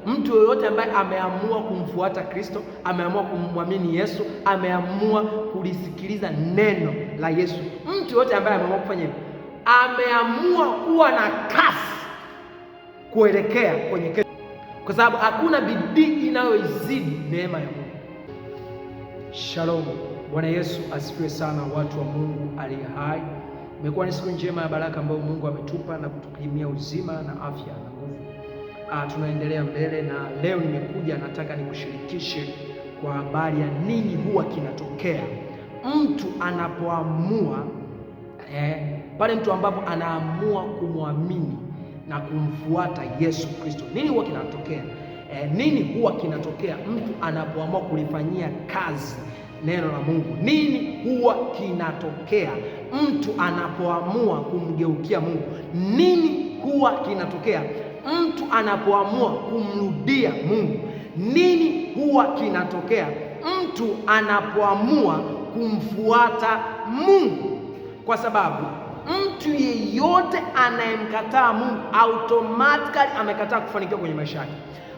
Mtu yoyote ambaye ameamua kumfuata Kristo, ameamua kumwamini Yesu, ameamua kulisikiliza neno la Yesu, mtu yoyote ambaye ameamua kufanya hivyo, ameamua kuwa na kasi kuelekea kwenye kesho, kwa sababu hakuna bidii inayoizidi neema ya Mungu. Shalom. Bwana Yesu asifiwe sana, watu wa Mungu aliye hai. Imekuwa ni siku njema ya baraka ambayo Mungu ametupa na kutukirimia uzima na afya na nguvu. Tunaendelea mbele na leo nimekuja, nataka nikushirikishe kwa habari ya nini huwa kinatokea mtu anapoamua pale mtu ambapo anaamua kumwamini na kumfuata Yesu Kristo, nini huwa kinatokea? Nini huwa kinatokea mtu anapoamua kulifanyia kazi neno la Mungu? Nini huwa kinatokea mtu anapoamua kumgeukia Mungu? Nini huwa kinatokea mtu anapoamua kumrudia Mungu? Nini huwa kinatokea mtu anapoamua kumfuata Mungu? Kwa sababu mtu yeyote anayemkataa Mungu automatically amekataa kufanikiwa kwenye maisha yake.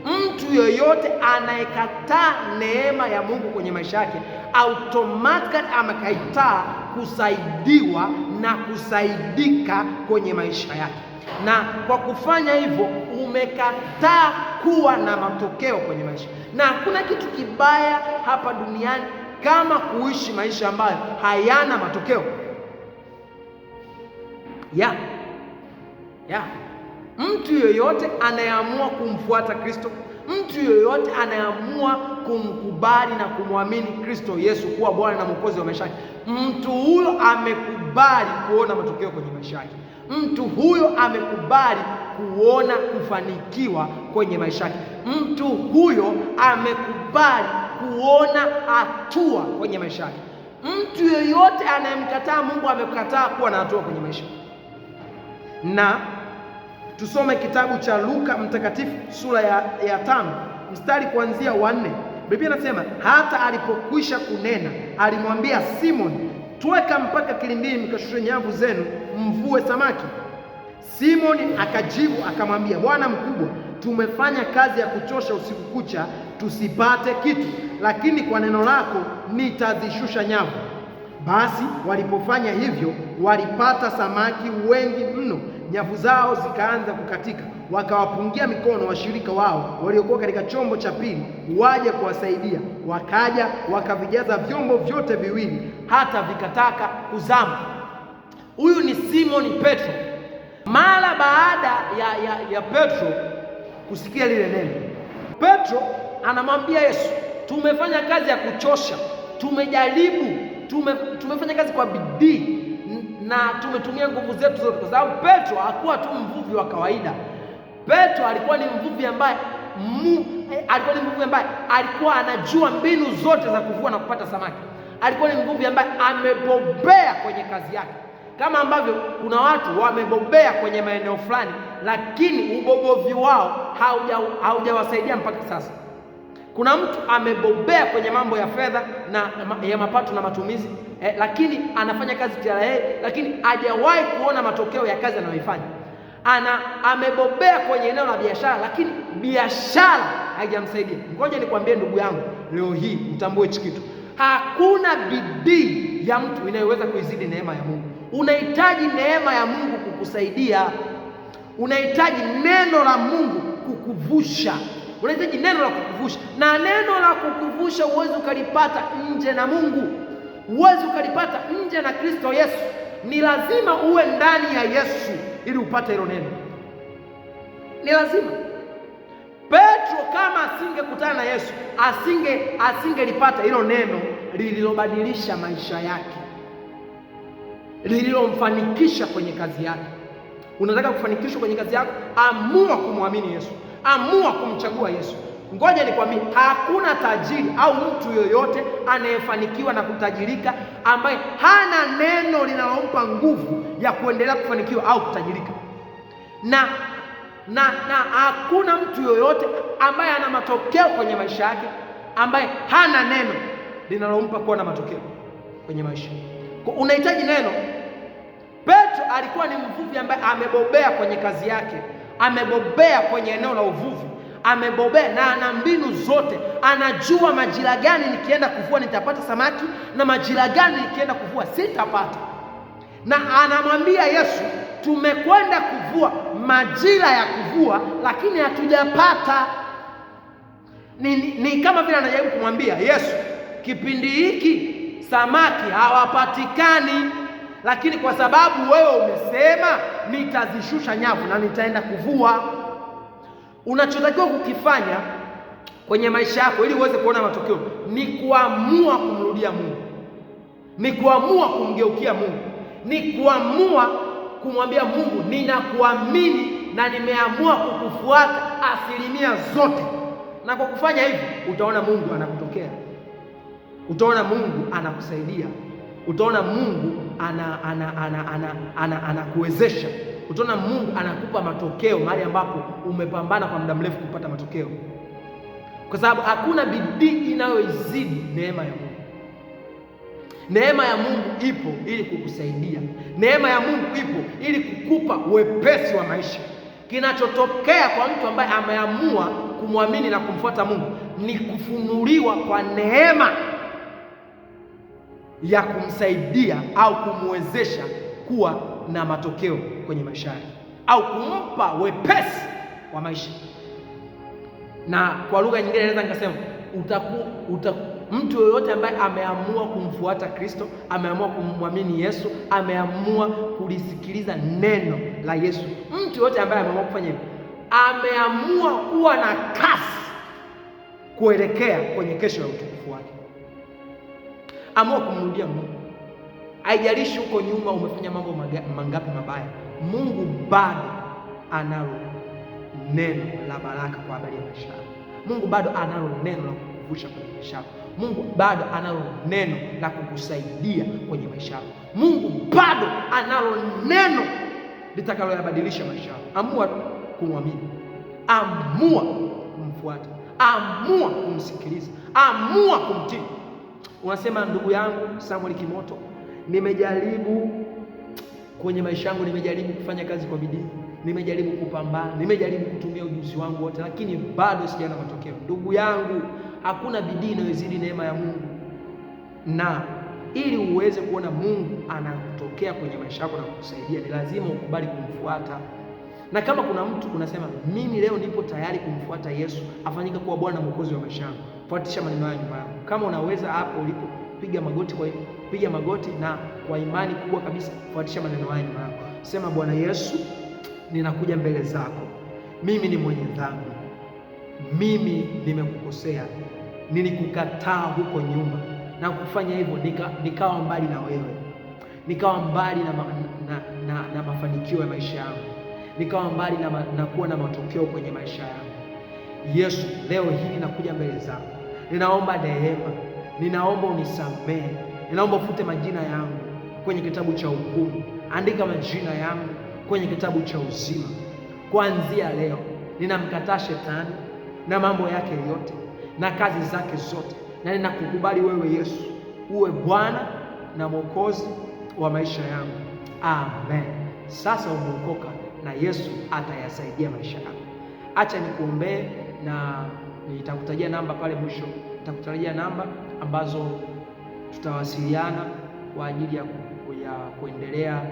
Mtu yeyote anayekataa neema ya Mungu kwenye maisha yake automatically amekataa kusaidiwa na kusaidika kwenye maisha yake, na kwa kufanya hivyo umekataa kuwa na matokeo kwenye maisha. Na hakuna kitu kibaya hapa duniani kama kuishi maisha ambayo hayana matokeo. Yeah. Mtu yeyote anayeamua kumfuata Kristo, mtu yeyote anayeamua kumkubali na kumwamini Kristo Yesu kuwa Bwana na Mwokozi wa maisha yake, mtu huyo amekubali kuona matokeo kwenye maisha yake. Mtu huyo amekubali kuona kufanikiwa kwenye maisha yake. Mtu huyo amekubali kuona hatua kwenye maisha yake. Mtu yeyote anayemkataa Mungu amekataa kuwa na hatua kwenye maisha. Na tusome kitabu cha Luka Mtakatifu sura ya 5 mstari kuanzia wa 4. Biblia inasema, hata alipokwisha kunena alimwambia Simoni, tweka mpaka kilindini mkashushe nyavu zenu mvue samaki. Simoni akajibu akamwambia, Bwana mkubwa, tumefanya kazi ya kuchosha usiku kucha tusipate kitu, lakini kwa neno lako nitazishusha nyavu. Basi walipofanya hivyo walipata samaki wengi mno, nyavu zao zikaanza kukatika. Wakawapungia mikono washirika wao waliokuwa katika chombo cha pili waje kuwasaidia. Wakaja wakavijaza vyombo vyote viwili hata vikataka kuzama. Huyu ni Simoni Petro. Mara baada ya Petro kusikia lile neno, Petro anamwambia Yesu, tumefanya kazi ya kuchosha, tumejaribu, tumefanya kazi kwa bidii na tumetumia nguvu zetu zote. Kwa sababu Petro hakuwa tu mvuvi wa kawaida. Petro alikuwa ni mvuvi ambaye alikuwa anajua mbinu zote za kuvua na kupata samaki. Alikuwa ni mvuvi ambaye amebobea kwenye kazi yake. Kama ambavyo kuna watu wamebobea kwenye maeneo fulani, lakini ubobovi wao haujawasaidia mpaka sasa. Kuna mtu amebobea kwenye mambo ya fedha na ya mapato na matumizi, lakini anafanya kazi TRA, lakini hajawahi kuona matokeo ya kazi anayoifanya. Amebobea kwenye eneo la biashara, lakini biashara haijamsaidia. Ngoja nikwambie ndugu yangu, leo hii utambue hichi kitu. Hakuna bidii ya mtu inayoweza kuizidi neema ya Mungu. Unahitaji neema ya Mungu kukusaidia. Unahitaji neno la Mungu kukuvusha. Unahitaji neno la kukuvusha. Na neno la kukuvusha huwezi ukalipata nje na Mungu. Huwezi ukalipata nje na Kristo Yesu. Ni lazima uwe ndani ya Yesu ili upate hilo neno. Ni lazima. Petro kama asingekutana na Yesu, asingelipata hilo neno lililobadilisha maisha yake, lililomfanikisha kwenye kazi yake. Unataka kufanikishwa kwenye kazi yako? Amua kumwamini Yesu. Amua kumchagua Yesu. Ngoja nikwambie, hakuna tajiri au mtu yoyote anayefanikiwa na kutajirika ambaye hana neno linalompa nguvu ya kuendelea kufanikiwa au kutajirika. Na hakuna mtu yoyote ambaye ana matokeo kwenye maisha yake ambaye hana neno linalompa kuwa na matokeo kwenye maisha. Unahitaji neno. Petro alikuwa ni mvuvi ambaye amebobea kwenye kazi yake, amebobea kwenye eneo la uvuvi, Amebobea na ana mbinu zote, anajua majira gani nikienda kuvua nitapata samaki na majira gani nikienda kuvua sitapata. Na anamwambia Yesu, tumekwenda kuvua majira ya kuvua, lakini hatujapata. Ni kama vile anajaribu kumwambia Yesu, kipindi hiki samaki hawapatikani, lakini kwa sababu wewe umesema nitazishusha nyavu na nitaenda kuvua. Unachotakiwa kukifanya kwenye maisha yako ili uweze kuona matokeo ni kuamua kumrudia Mungu, ni kuamua kumgeukia Mungu, ni kuamua kumwambia Mungu, ninakuamini na nimeamua kukufuata asilimia zote. Na kwa kufanya hivi utaona Mungu anakutokea, utaona Mungu anakusaidia, utaona Mungu anakuwezesha, utaona Mungu anakupa matokeo mahali ambapo umepambana kwa muda mrefu kupata matokeo, kwa sababu hakuna bidii inayoizidi neema ya Mungu. Neema ya Mungu ipo ili kukusaidia. Neema ya Mungu ipo ili kukupa wepesi wa maisha. Kinachotokea kwa mtu ambaye ameamua kumwamini na kumfuata Mungu ni kufunuliwa kwa neema ya kumsaidia au kumwezesha kuwa na matokeo kwenye maisha yake au kumpa wepesi wa maisha. Na kwa lugha nyingine naweza nikasema mtu yoyote ambaye ameamua kumfuata Kristo, ameamua kumwamini Yesu, ameamua kulisikiliza neno la Yesu, mtu yoyote ambaye ameamua kufanya hivyo, ameamua kuwa na kasi kuelekea kwenye kesho ya utukufu wake. Amua kumrudia Mungu. Haijalishi huko nyuma umefanya mambo mangapi mabaya, Mungu bado analo neno la baraka kwa habari ya maisha yako. Mungu bado analo neno la kukuvusha kwenye maisha yako. Mungu bado analo neno la kukusaidia kwenye maisha yako. Mungu bado analo neno litakaloyabadilisha maisha yako. Amua kumwamini, amua kumfuata, amua kumsikiliza, amua kumtii. Unasema, ndugu yangu Samuel Kimotto, nimejaribu kwenye maisha yangu, nimejaribu kufanya kazi kwa bidii, nimejaribu kupambana, nimejaribu kutumia ujuzi wangu wote, lakini bado sijaona matokeo. Ndugu yangu, hakuna bidii inayozidi neema ya Mungu. Na ili uweze kuona Mungu anakutokea kwenye maisha yako na kukusaidia, ni lazima ukubali kumfuata. Na kama kuna mtu unasema, mimi leo nipo tayari kumfuata Yesu afanyike kuwa Bwana Mwokozi wa maisha yangu, fuatisha maneno haya nyuma yangu. Kama unaweza hapo ulipo, piga magoti na kwa imani kubwa kabisa fuatisha maneno haya nyuma yako. Sema, Bwana Yesu, ninakuja mbele zako, mimi ni mwenye dhambi, mimi nimekukosea, nilikukataa huko nyuma na kufanya hivyo nikawa mbali na wewe, nikawa mbali na mafanikio ya maisha yangu, nikawa mbali na kuwa na matokeo kwenye maisha yangu. Yesu, leo hii ninakuja mbele zako, ninaomba neema, ninaomba unisamehe, ninaomba ufute majina yangu kwenye kitabu cha hukumu, andika majina yangu kwenye kitabu cha uzima. Kuanzia leo ninamkataa shetani na mambo yake yote na kazi zake zote, na ninakukubali wewe Yesu uwe Bwana na Mwokozi wa maisha yangu. Amen. Sasa umeokoka na Yesu atayasaidia maisha yako. Acha nikuombee na nitakutajia namba pale mwisho, nitakutajia namba ambazo tutawasiliana kwa ajili ya kuendelea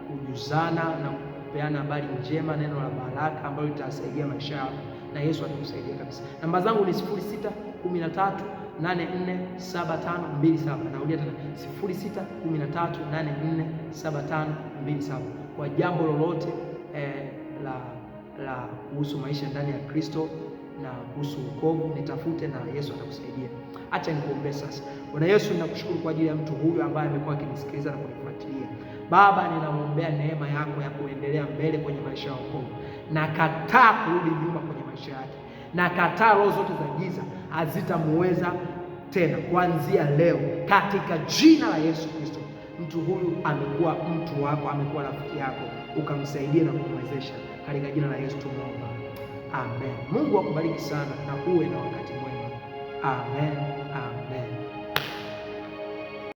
kujuzana na kupeana habari njema, neno la baraka ambalo litasaidia maisha yako na Yesu atakusaidia kabisa. Namba zangu ni 06 13 84 75 27. Narudia tena 06 13 84 75 27 kwa jambo lolote la kuhusu maisha ndani ya Kristo na kuhusu wokovu, nitafute na Yesu atakusaidia. Acha nikuombee sasa. Bwana Yesu, ninakushukuru kwa ajili ya mtu huyu ambaye amekuwa akinisikiliza na kunifuatilia. Baba, ninamwombea neema yako ya kuendelea mbele kwenye maisha ya wokovu. Nakataa kurudi nyuma kwenye maisha yake. Nakataa roho zote za giza hazitamuweza tena kuanzia leo, katika jina la Yesu Kristo. Mtu huyu amekuwa mtu wako, amekuwa rafiki yako, ukamsaidia na kumwezesha. Katika jina la Yesu tumeomba, amen. Mungu akubariki sana na uwe na wakati mwema. Amen. Amen.